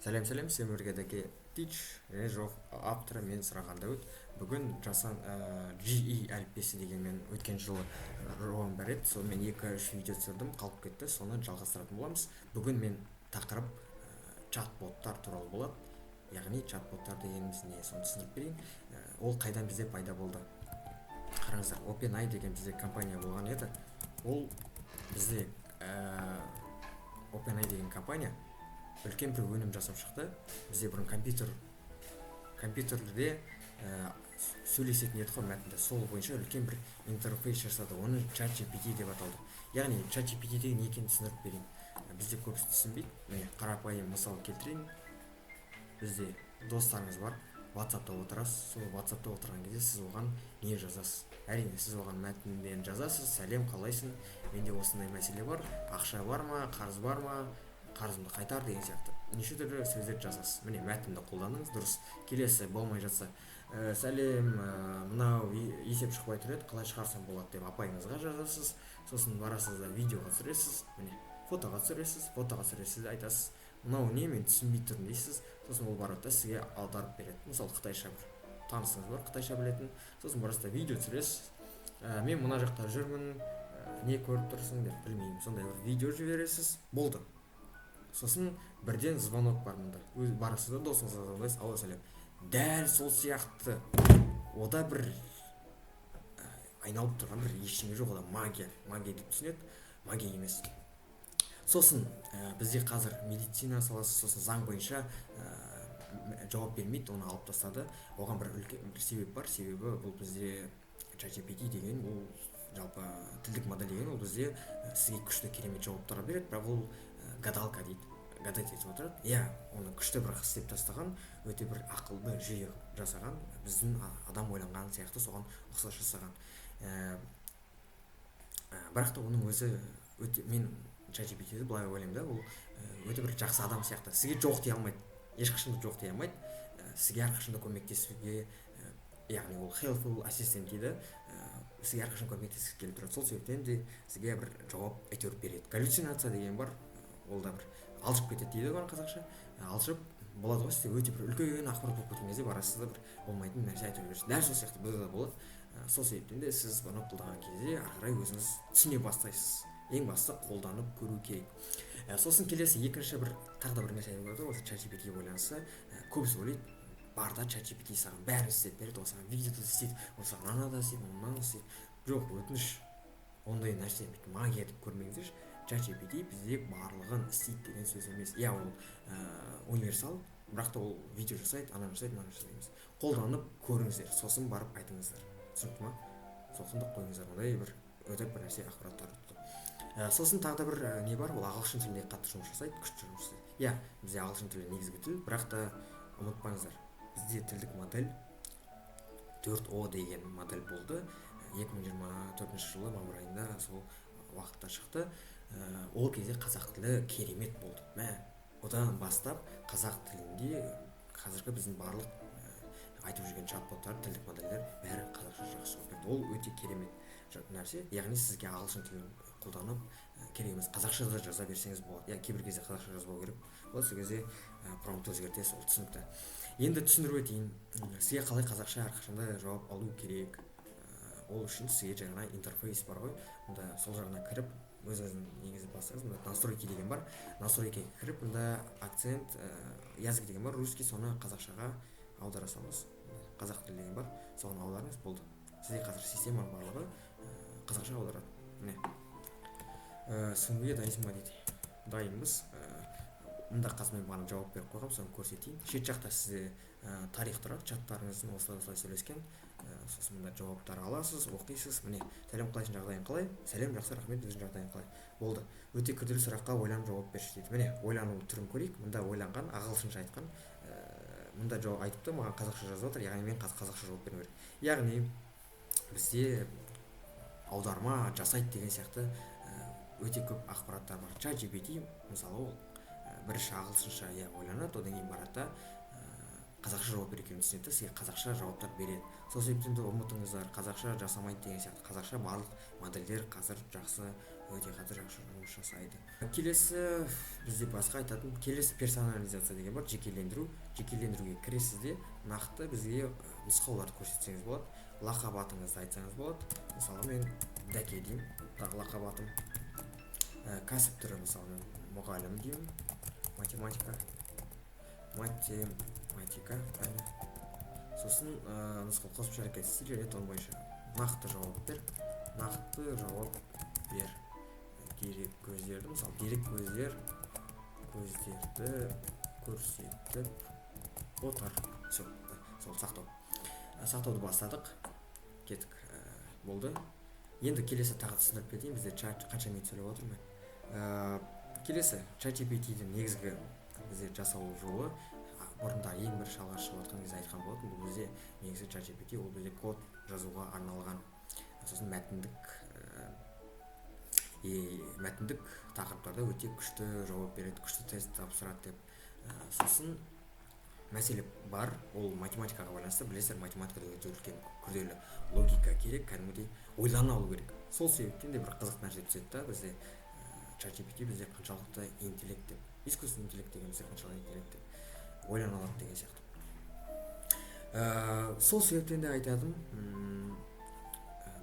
Сәлем, сәлем! Сіздермен бірге Дәке Тич және жоқ авторы мен, Сұраған Дәуіт. Бүгін жасан GE әліппесі деген, мен өткен жылы жобам бар еді, сонымен екі үш видео түсірдім, қалып кетті, соны жалғастыратын боламыз. Бүгін мен тақырып чат боттар туралы болады. Яғни чат боттар дегеніміз не, соны түсіндіріп берейін. Ол қайдан бізде пайда болды? Қараңыздар, OpenAI деген бізде компания болған еді. Ол бізде OpenAI деген компания үлкен бір өнім жасап шықты. Бізде бұрын компьютерде сөйлесетін едік қой мәтінді, сол бойынша үлкен бір интерфейс жасады. Оны ChatGPT деп аталды. Яғни ChatGPT деген не екенін түсіндіріп берейін. Бізде көбісі түсінбейді. Міне, қарапайым мысал келтірейін. Бізде достарыңыз бар, WhatsAppта отырасыз. Сол WhatsAppта отырған кезде сіз оған не жазасыз? Әрине, сіз оған мәтінмен жазасыз: «Сәлем, қалайсың? Менде осындай мәселе бар, ақша бар ма, қарыз бар ма, қарызымды қайтар» деген сияқты неше түрлі сөздер жазасыз. Міне, мәтінді қолдандыңыз, дұрыс. Келесі болмай жатса, «Сәлем, мынау есеп шықпай тұр еді, қалай шығарсам болады?» деп апайыңызға жазасыз. Сосын барасыз да, видеоға түсіресіз, міне, фотоға түсіресіз. Фотоға түсіресіз де, айтасыз: «Мынау не, мен түсінбей тұрмын», – дейсіз. Сосын ол барады да, сізге аударып береді. Мысалы, қытайша бір танысыңыз бар, қытайша білетін. Сосын барасыз да, видео түсіресіз: «Мен мына жақта жүрмін, не көріп тұрсың?» деп, білмеймін, сондай бір видео жібересіз, болды. Сосын бірден звонок бар мында. Өз барасыз да, досыңызға звондайсыз: «Алло, сәлем». Дәл сол сияқты ода бір айналып тұрған бір ештеңе жоқ, ода магия, магия деп түсінеді, магия емес. Сосын бізде қазір медицина саласы, сосын заң бойынша жауап бермейді, оны алып тастады. Оған бір үлкен бір себеп бар. Себебі бұл бізде ChatGPT деген, ол жалпы тілдік модель деген, ол бізде сізге күшті, керемет жауаптар береді, бірақ ол гадалка дейді, гадать етіп отырады, иә. Оны күшті бір істеп тастаған, өте бір ақылды жүйе жасаған, біздің адам ойланған сияқты, соған ұқсас жасаған. Бірақ та оның өзі өте, мен ChatGPT-ді былай ойлаймын да, ол өте бір жақсы адам сияқты, сізге жоқ дей алмайды, ешқашан да жоқ дей алмайды, сізге әрқашан да көмектесуге, яғни ол helpful assistant дейді, сізге әрқашан көмектескісі келіп тұрады. Сол себептен де сізге бір жауап әйтеуір береді. Галлюцинация деген бар, ол да бір алжып кетеді дейді ғой қазақша. Алжып болады ғой, сізде өте бір үлкен ақпарат болып кеткен кезде барасыз да, бір болмайтын нәрсе айтып жібересіз. Дәл сол сияқты бізде де болады. Сол себептен де сіз бұны қолданған кезде ары қарай өзіңіз түсіне бастайсыз. Ең бастысы, қолданып көру керек. Сосын келесі екінші бір тағы да бір нәрсе айтып отыр осы ChatGPT-ге байланысты. Көбісі ойлайды: бар да, ChatGPT саған бәрін істеп береді, ол саған видео да істейді, ол саған ана да істейді, мынаны істейді. Жоқ, өтініш, ондай нәрсе, бүйтіп магия деп көрмеңіздерші. ChatGPT бізде барлығын істейді деген сөз емес. Иә, ол универсал, бірақ та ол видео жасайды, ананы жасайды, мынаны жасайды емес. Қолданып көріңіздер, сосын барып айтыңыздар, түсінікті ма? Сосын да қойыңыздар ондай бір өтірік бір нәрсе ақпараттарды. Сосын тағы да бір не бар, ол ағылшын тілінде қатты жұмыс жасайды, күшті жұмыс жасайды. Иә, бізде ағылшын тілі негізгі тіл, бірақ та ұмытпаңыздар, бізде тілдік модель 4o деген модель болды. 2024 жылы мамыр айында, сол уақытта шықты. Ол кезде қазақ тілі керемет болды. Мә, одан бастап қазақ тілінде қазіргі біздің барлық айтып жүрген чат боттар, тілдік модельдер бәрі қазақша жақсы жауап берді. Ол өте керемет нәрсе. Яғни сізге ағылшын тілін қолданып керек емес, қазақша да жаза берсеңіз болады. Иә, кейбір кезде қазақша жазбау керек болады, сол кезде промпт өзгертесіз, ол түсінікті. Енді түсіндіріп өтейін сізге қалай қазақша әрқашанда жауап алу керек. Ол үшін сізге жаңа интерфейс бар ғой, мында сол жағына кіріп, өзіңіздің неңізді бассаңыз, мында «Настройки» деген бар. Настройкаға кіріп, мында акцент, язык деген бар, русский, соны қазақшаға аудара салыңыз. «Қазақ тілі» деген бар, соны аударыңыз, болды. Сізде қазір системаның барлығы қазақша аударады. Міне, «Сүңгуге дайынсың ба?» дейді. Дайынбыз. Мында қазір мен бағана жауап беріп қойғанмын, соны көрсетейін. Шет жақта сізде тарих тұрады чаттарыңыздың, осылай осылай сөйлескен. Сосын мында жауаптар аласыз, оқисыз. Міне: «Сәлем, қалайсың, жағдайың қалай?» «Сәлем, жақсы, рахмет, өзіңнің жағдайың қалай?» Болды. «Өте күрделі сұраққа ойланып жауап берші», – дейді. Міне, ойлану түрін көрейік. Мында ойланған, ағылшынша айтқан. Мында жауап айтыпты, маған қазақша жазып жатыр, яғни мен қазір қазақша жауап беруім керек. Яғни бізде аударма жасайды деген сияқты өте көп ақпараттар бар. ChatGPT, мысалы, ол бірінші ағылшынша, иә, ойланады, одан кейін барады да, қазақша жауап беру екенін түсінеді да, сізге қазақша жауаптар береді. Сол себептен де ұмытыңыздар қазақша жасамайды деген сияқты. Қазақша барлық модельдер қазір жақсы. Өте қатты жақсы жұмыс жасайды. Келесі бізде басқа айтатын, келесі персонализация деген бар, жекелендіру. Жекелендіруге кіресіз де, нақты бізге нұсқауларды көрсетсеңіз болады, лақап атыңызды айтсаңыз болады. Мысалы, мен Дәке деймін, тағы лақап атым. Кәсіп түрі, мысалы, мен мұғалім деймін, математика, правильно. Сосын нұсқау, қосымша әрекет, стиль және тон бойынша нақты жауап бер, нақты жауап бер. Дерек көздерді, мысалы, дерек көздерді көрсетіп отыр. Все, сол сақтау. Сақтауды бастадық, кеттік. Болды. Енді келесі тағы түсіндіріп кетейін. Бізде чат, қанша минут сөйлеп отырмын мен? Келесі чат GPT-дің негізгі бізде жасалу жолы, бұрында ең бірінші алғаш шығып жатқан кезде айтқан болатын. Бұл бізде негізі чат GPT, ол бізде код жазуға арналған, сосын мәтіндік и мәтіндік тақырыптарда өте күшті жауап береді, күшті тест тапсырады деп. Сосын мәселе бар, ол математикаға байланысты. Білесіздер, математикада өте үлкен күрделі логика керек, кәдімгідей ойлана алу керек. Сол себептен де бір қызық нәрсе түседі да, бізде чат GPT бізде қаншалықты интеллект деп, искусственный интеллект деген бізде қаншалықты интеллект деп ойлана алады деген сияқты. Сол себептен де айтатыным,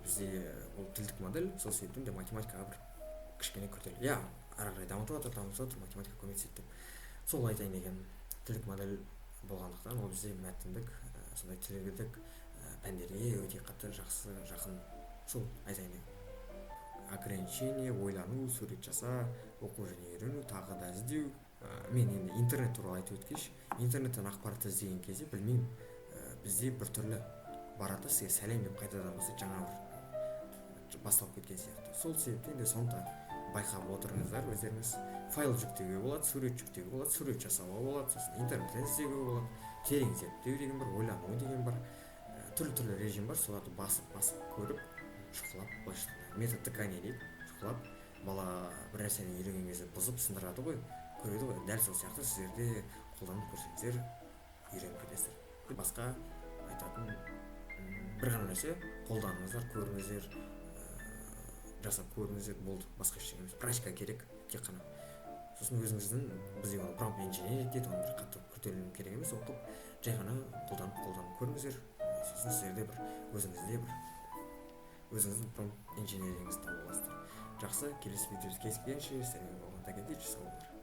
бізде ол тілдік модель, сол себептен де математикаға бір кішкене күрделі. Иә, ары қарай дамытып жатыр, дамытып жатыр, математика көмектеседі деп. Сол айтайын дегенім, тілдік модель болғандықтан, ол бізде мәтіндік, сондай тілдік пәндерге өте қатты жақсы жақын. Сол айтайын дегенім. Ограничение, ойлану, сурет жаса, оқу және үйрену, тағы да іздеу. Мен енді интернет туралы айтып өткенші, интернеттен ақпарат іздеген кезде, білмеймін, бізде біртүрлі барады да, сізге сәлем деп қайтадан болса, жаңа бір басталып кеткен сияқты. Сол себептен де соны да байқап отырыңыздар өздеріңіз. Файл жүктеуге болады, сурет жүктеуге болады, сурет жасауға болады, сосын интернеттен іздеуге болады, терең зерттеу деген бар, ойлану деген бар, түрлі түрлі режим бар. Соларды басып басып көріп, шұқылап, былайша айтқанда, метод тыкания дейді, шұқылап. Бала бір нәрсені үйренген кезде бұзып сындырады ғой, көреді ғой, дәл сол сияқты сіздер де қолданып көрсеңіздер, үйреніп кетесіздер. Басқа айтатын бір ғана нәрсе: қолданыңыздар, көріңіздер, жасап көріңіздер, болды, басқа ештеңе емес. Практика керек тек қана. Сосын өзіңіздің, бізде оны промпт инженеринг дейді, оны бір қатты күрделену керек емес оқып, жай ғана қолданып қолданып көріңіздер. Сосын сіздерде бір өзіңізде бір өзіңіздің промпт инженерингіңізді тауып аласыздар. Жақсы, келесі видеода кездескенше, сіздермен болған Тәке, сау болыңдар.